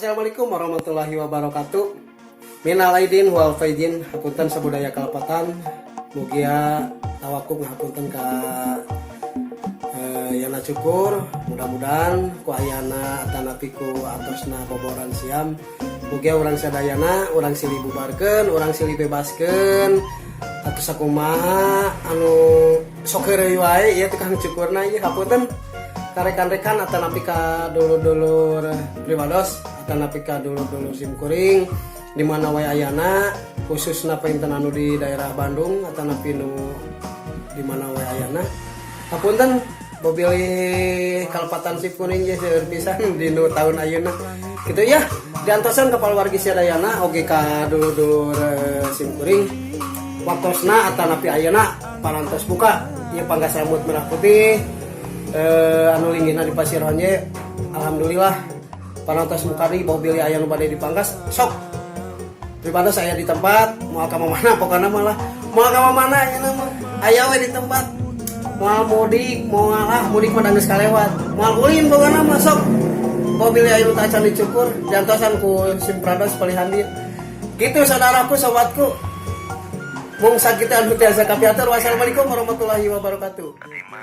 Assalamualaikum warahmatullahi wabarakatuh. Minal aidin wal faizin, hapunten sabudaya kalepatan. Mugia tawakup ngahapunten ka yana cukur. Mudah-mudahan ku ayana atanapi ku atosna boboran siam. Mugia urang sadayana, urang silih bubarkeun, urang silih bebaskeun atau sakumaha anu sok heureuy wae ieu tukang cukurna ieu. Hapunten ka rekan-rekan atanapi ka dulur-dulur pribados atanapi ka dulur-dulur simkuring di mana wae ayana, khususna panginten anu di daerah Bandung atanapi nu di mana wae ayana. Hapunten bilih kalepatan simkuring ge seueur pisan di nu tahun ayeuna gitu ya. Diantosan ka wargi sadayana oge ka dulur-dulur simkuring, waktosna atanapi ayeuna parantos buka ieu Pangkas Rambut Merah Putih anu linggihna di Pasir Honje. Alhamdulillah parantos muka deui. Bilih aya nu bade dipangkas, sok, pribados aya di tempat, moal ka mana pokokna malah, moal ka mana ayeuna mah aya we di tempat. Moal mudik, moal, ah, mudik mah geus kalewat, moal ulin pokokna mah. Sok bilih aya nu tacan dicukur, diantosan ku sim pribados palihan dieu gitu. Saudaraku, sobatku, mung sakitu anu tiasa kapiatur. Wassalamualaikum warahmatullahi wabarakatuh. Terima.